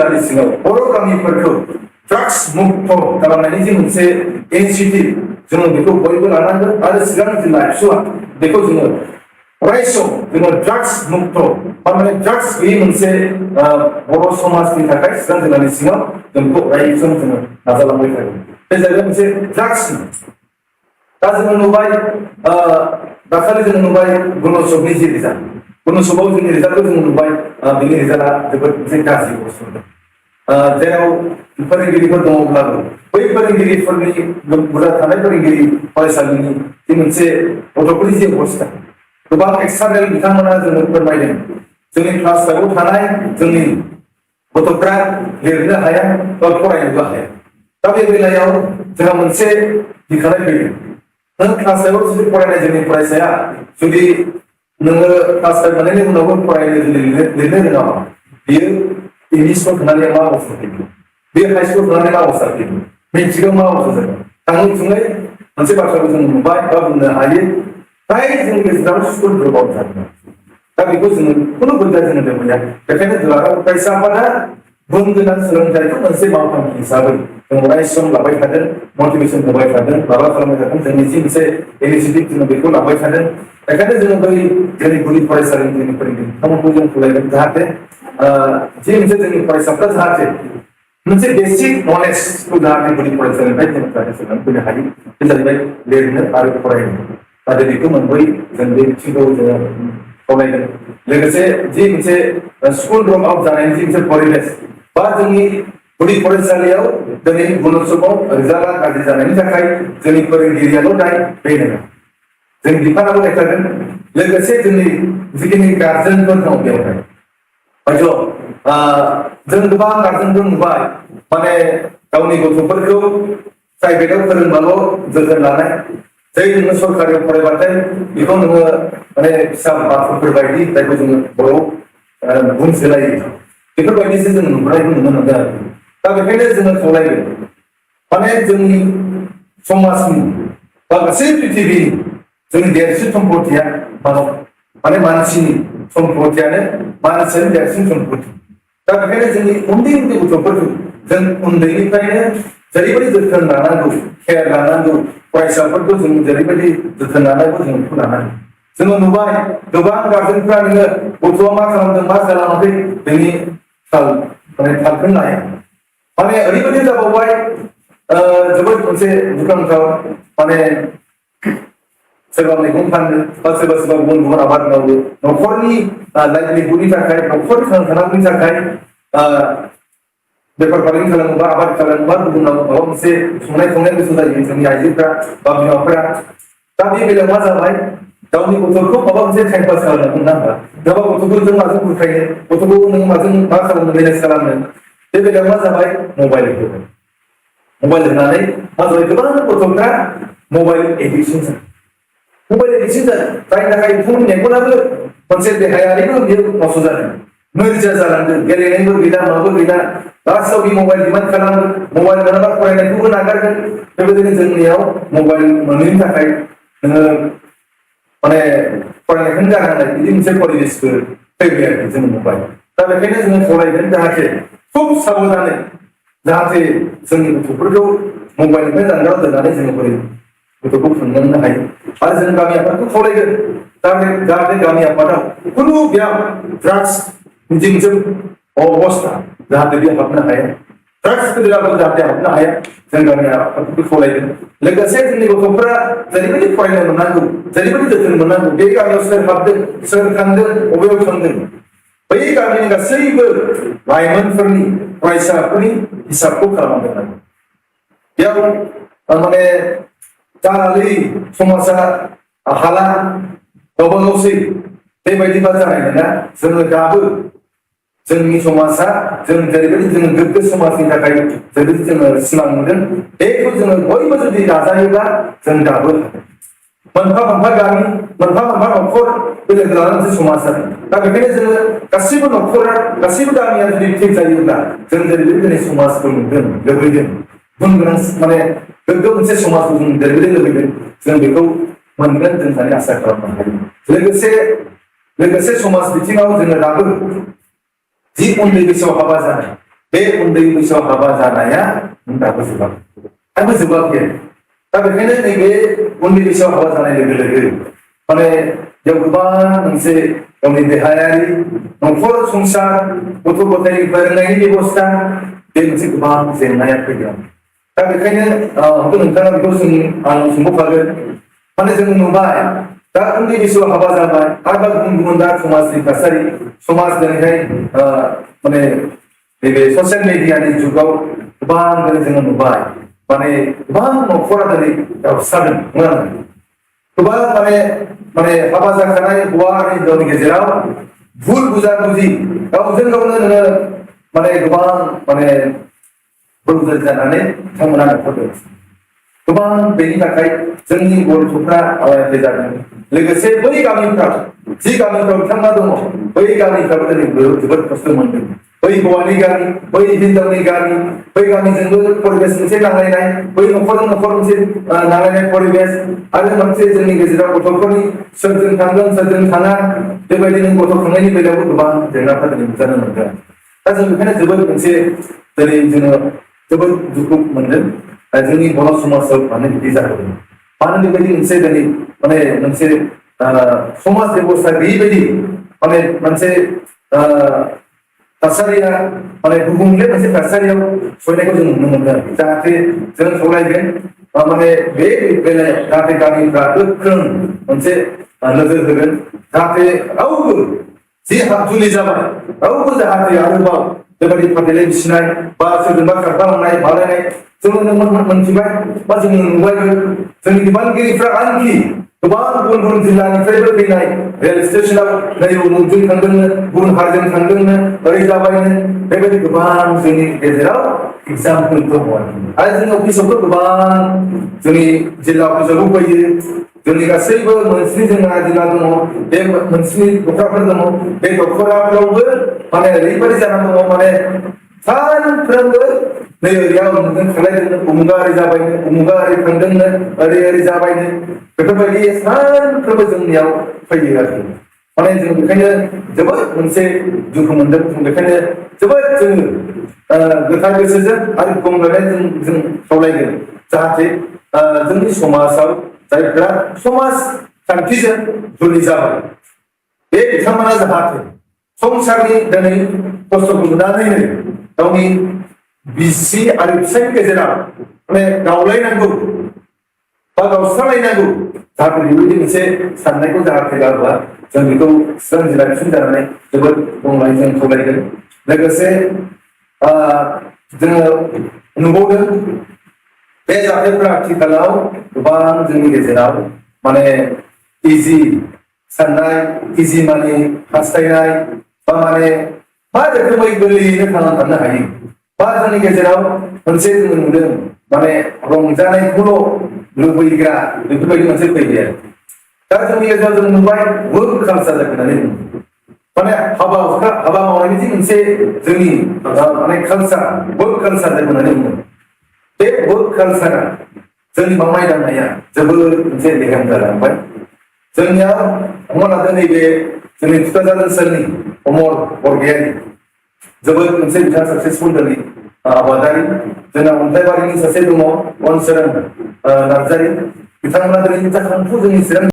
जिल्लानि सिङाव बर' गामिफोरखौ ड्राग्स मुक्त खालामनायनि जे मोनसे इनिशिएटिभ जोङो बेखौ बयबो लानांगोन आरो चिरां जिल्ला एबसुआ बेखौ जोङो अराय सम जोङो ड्राग्स मुक्त थारमाने ड्राग्स गैयै मोनसे बर' समाजनि थाखाय चिरां जिल्लानि सिङाव जों बेखौ अराय सम जोङो नाजालांबाय थागोन बे जाहैबाय मोनसे ड्राग्स दा जोङो नुबाय दाखालि जोङो नुबाय गुणसकनि जि रिजाल्ट गुणसकआव जोंनि रिजाल्टखौ जोङो नुबाय बेनि रिजाल्टआ जोबोद मोनसे गाज्रि अबस्थायाव जेराव फोरोंगिरिफोर दङब्लाबो बै फोरोंगिरिफोरनि बुरजा थानाय फोरोंगिरि फरायसालिनि जि मोनसे गथ'फोरनि जि अबस्था गोबां एक्सटार्नेल बिथांमोना जोंनो फोरमायदों जोंनि क्लास 5 आव थानाय जोंनि गथ'फ्रा लिरनो हाया बा फरायनोबो हाया दा बे बेलायाव जोंहा मोनसे गिखानाय फैदों नों क्लास 5 आव जुदि फरायनाय जोंनि फरायसाया जुदि नोङो क्लास 5 मोननायनि उनावबो फरायनो जुदि लिरनो रोङाबा बियो इंलिसखौ थानानै मा अबस्था फैगोन बे हाइ स्कुल थानानै मा अबस्था फैगोन मेट्रिकआव मा अबस्था जागोन थाङै थुङै मोनसे बाथ्राखौ जों नुबाय बा बुंनो हायो फ्राय जोंनि गेजेराव स्कुल ड्रप आउट जादों दा बेखौ जोङो खुनु बोदोर जोङो दोनबोया बेखायनो फरायसा आफादा गुन गोनां सोलोंथाइखौ मोनसे मावथांखि हिसाबै जों अराय सम लाबाय थादों मटिभेसन होबाय थादों माबा खालामबाय थादों जोंनि जि मोनसे इनिशिएटिभ जोङो बेखौ लाबाय थादों बेखायनो जोङो बै जोंनि गुदि फरायसालिनि जोंनि फोरोंगिरि बिथांमोनखौ जों खावलायगोन जाहाथे जि मोनसे जोंनि फरायसाफ्रा जाहाथे मोनसे बेसिक नलेजखौ जाहाथे गुदि फरायसालिनिफ्राय जों जाहाथे सोलोंनानै फैनो हायो बे जाहैबाय लिरनो आरो फरायनो जाहाथे बेखौ मोनबोयो जों बे बिथिंखौ जोङो खावलायगोन लोगोसे जि मोनसे स्कुल ड्रप आउट जानायनि जि मोनसे परिबेस बा जोंनि गुदि फरायसालियाव दिनै गुणसकआव रिजाल्टआ गाज्रि जानायनि थाखाय जोंनि फोरोंगिरियाल' दाय बे नङा जोंनि बिफानाबो दाय थागोन लोगोसे जोंनि जिखिनि गार्जेनफोर दं बेवहाय हयथ' जों गोबां गार्जेनफोर नुबाय माने गावनि गथ'फोरखौ प्राइभेटाव फोरोंबाल' जोथोन लानाय जै नोङो सरकारियाव फरायबाथाय बेखौ नोङो माने फिसा बाथरुमफोर बायदि जायखौ जोङो बर'आव बुंसोलायो बेफोरबायदिसो जों नुनायखौ नुनो मोनदों आरो दा बेखायनो जोङो खावलायगोन माने जोंनि समाजनि बा गासै पृथिबिनि जोंनि देरसिन सम्पथिया माने मानसिनि सम्पथियानो मानसियानो देरसिन सम्पथि दा बेखायनो जोंनि उन्दै उन्दै गथ'फोरखौ जों उन्दैनिफ्रायनो जेरैबायदि जोथोन लानांगौ केयार लानांगौ फरायसाफोरखौ जों जेरैबायदि जोथोन लानांगौ जों बेखौ लानांगौ जोङो नुबाय गोबां गार्जेनफ्रा नोङो गथ'आ मा खालामदों मा खालामाखै बेनि थालखौनो लाया माने ओरैबायदि जाबावबाय जोबोद मोनसे दुखुनांथाव माने सोरबा मैगं फानो बा सोरबा गुबुन गुबुन आबाद मावो न'खरनि लाइभलिहुडनि थाखाय न'खर थांनांगौनि थाखाय बेफार फालांगि खालामोबा आबाद खालामोबा गुबुनाव माबा मोनसे संनाय खावनाय गोसो जायो जोंनि आइजोफ्रा बा बिमाफोरा दा बे बेलायाव मा जाबाय गावनि गथ'खौ माबा मोनसे टाइम पास खालामनो नांगौ गावबा गथ'खौ जों माजों बुरखायनो गथ'खौ नों माजों मा खालामनो मेनेज खालामनो बे बेलायाव मा जाबाय मबाइल होनानै मा जाबाय गोबां गथ'फ्रा मबाइल एडिक्सन जायो मबाइल एडिक्सन जायो जायनि थाखाय बिथांमोननि मेगनाबो मोनसे देहायारिबो बियो नस्थ' जादों नोरजिया जालांदों गेलेनायबो गैला माबो गैला लास्टआव बे मबाइल डिमान्ड खालामो मबाइल मोनाबा फरायनायखौबो नागारगोन बेबायदिनो जोंनियाव मबाइल मोनैनि थाखाय नोङो माने फरायनायखौनो गारनांनाय बिदि मोनसे परिबेसबो फैबाय आरोखि जों नुबाय दा बेखायनो जोङो खावलायगोन जाहाथे खुब साबधानै जाहाथे जोंनि गथ'फोरखौ मबाइलनिफ्राय जानगाराव दोननानै जोङो बोरै गथ'खौ खांलांनो हायो आरो जों गामि आफादखौ खावलायगोन जाहाथे गामि आफादाव खुनु बेयाव ड्राग्स मोनसे अबस्था जाहाथे बे हाबनो हाया ड्राग्स गोदोराबो जाहाथे हाबनो हाया जों गामि आफादखौ खावलायगोन लोगोसे जोंनि गथ'फोरा जेरैबायदि फरायनो मोननांगौ जेरैबायदि जोथोन मोननांगौ बे गामियाव सोर हाबदों सोर थांदों बबेयाव थांदों बै गामिनि गासैबो लाइमोनफोरनि फरायसाफोरनि हिसाबखौ खालामनांगोन बेयाव माने जानानै समाजा हाला गावबा गावसै बेबायदिबा जानाय नङा जोङो दाबो जोंनि समाजा जों जेरैबायदि जोङो गोग्गो समाजनि थाखाय जेरैबायदि जोङो सिमां नुदों बेखौ जोङो बयबो जुदि नाजायोब्ला जों दाबो मोनफा मोनफा गामि मोनफा मोनफा न'खर बेलेग लानानै मोनसे समाज जादों दा बेखायनो जोङो गासैबो न'खरा गासैबो गामिया जुदि थिग जायोब्ला जों जेरैबायदि दिनै समाजखौ नुदों लुबैदों गुन गोनां माने गोग्गो मोनसे समाजखौ जों जेरैबायदि लुबैदों जों बेखौ मोनगोन जों होननानै आसा खालामनो हायो लोगोसे समाज बिथिङाव जोङो दाबो जि उन्दै बैसोआव हाबा जानाय बे उन्दै बैसोआव हाबा जानाया दाबो जोबाखै दा बेखायनो नैबे उन्दै बैसोआव हाबा जानाय लोगो लोगो माने बेयाव गोबां मोनसे गावनि देहायारि न'खर संसार गथ' गथायनि फोरोंनायनि बेबस्था बे मोनसे गोबां जेंनाया फैदों दा बेखायनो नोंथाङा बेखौ आं सोंबावखागोन माने जों नुबाय दा उन्दै बैसोआव हाबा जाबाय आरो गुबुन गुबुन दा समाजनि थासारि समाज दिनैहाय माने नैबे ससियेल मिडियानि जुगाव गोबां जोङो नुबाय माने गोबां न'खरा दिनै गावस्रादों नङा गोबां माने हाबा जाखानाय हौवा आरो हिनजावनि गेजेराव भुल बुजाबुजि गावजों गावनो नोङो माने गोबां माने भुल बुजाबुजि जानानै बिथांमोना न'खर गोबां बेनि थाखाय जोंनि गथ'फ्रा आलाय जादों लोगोसे बै गामिफ्राव जि गामिफ्राव बिथांमोना दङ बै गामिफ्राबो दिनै जोबोद खस्थ' मोनदों बै हौवानि गामि बै हिनजावनि गामि बै गामिजोंबो परिबेस मोनसे नांलायनाय बै न'खरजों न'खर मोनसे नांलायनाय परिबेस आरो मोनसे जोंनि गेजेराव गथ'फोरनि सोरजों थांगोन सोरजों थाङा बेबायदिनो गथ' खांनायनि बेलायावबो गोबां जेंनाफोर दिनै नुजानो मोनदों दा जों बेखायनो जोबोद मोनसे दिनै जोङो जोबोद दुखु मोनदों जोंनि बर' समाजाव मानो बिदि जादों मानो बेबायदि मोनसे दिनै माने मोनसे समाज बेबस्था गैयैबायदि माने मोनसे थासारिया माने गुबुंले मोनसे थासारियाव सहैनायखौ जों नुनो मोनदों जाहाथे जों सावरायगोन माने बे बेलायाव जाहाथे गामिफ्रा गोख्रों मोनसे नोजोर होगोन जाहाथे रावबो जि जुलि जाबाय रावबो जाहाथे आरोबाव बेबायदि फाथैलाय बिसिनाय बा सोरजोंबा खारफालांनाय मालायनाय जोङो मोनथिबाय बा जोङो नुबायबो जोंनि बिबानगिरिफ्रा आनखि गोबां गुबुन गुबुन जिल्लानिफ्रायबो फैनाय रेल स्टेशनाव नै उमुगजों थांदोंनो गुबुन हारजों थांदोंनो ओरै जाबायनो बेबायदि गोबां जोंनि गेजेराव एग्जामपोल दङ आरो जोंनि अफिसावबो गोबां जोंनि जिल्ला अफिसावबो फैयो जोंनि गासैबो मोनस्नि जोंहा जिल्ला दङ बे मोनस्नि दखराफोर दङ बे दखराफोरावबो माने ओरैबायदि जानानै दङ माने सानफ्रोमबो नै ओरैयाव नोंजों थांलायदोंनो उमुगा ओरै जाबायनो उमुगा ओरै थांदोंनो ओरै जाबायनो बेफोरबायदि सानफ्रोमबो जोंनियाव फैयो आरोखि माने जों बेखायनो जोबोद मोनसे दुखु मोनदों जों बेखायनो जोबोद जोङो गोथार गोसोजों आरो गंग्लायनाय जों खावलायगोन जाहाथे जोंनि समाजाव जायफ्रा समाज खान्थिजों जुलि जाबाय बे बिथांमोना जाहाथे संसारनि दिनै खस्थ'खौ नुनानैनो गावनि बिसि आरो फिसायनि गेजेराव माने गावलायनांगौ बा गावस्रालायनांगौ जाहाथे बेबायदि मोनसे साननायखौ जाहाथे गारबा जों बेखौ सिगां जिल्लानिसिम जानानै जोबोद बुंनाय जों खावलायगोन लोगोसे जोङो नुबावदों बे जाथायफ्रा आथिखालाव गोबां जोंनि गेजेराव माने इजि साननाय इजि माने हास्थायनाय बा माने मा रोखोमै गोरलैयैनो थांना थानो हायो बा जोंनि गेजेराव मोनसे जोङो नुदों माने रंजानायखौल' लुबैग्रा बेफोरबायदि मोनसे फैयो दा जोंनि गेजेराव जों नुबाय वर्क कालचार होननानै माने हाबा मावनायनि जि मोनसे जोंनि माने कालचार वर्क कालचार होननानै बुङो बे वर्क कालचारा जोंनि मावनाय दांनाया जोबोद मोनसे लेहेम जालांबाय जोंनियाव हमना लादों नैबे जोंनि थुक्राझार ओनसोलनि अमर बरगयारि जोबोद मोनसे बिथाङा साक्सेसफुल दिनै आबादारि जोंना अन्थाइबारिनि सासे दङ अनसोरां नार्जारि बिथांमोना दिनै जाखांफु जोंनि चिरां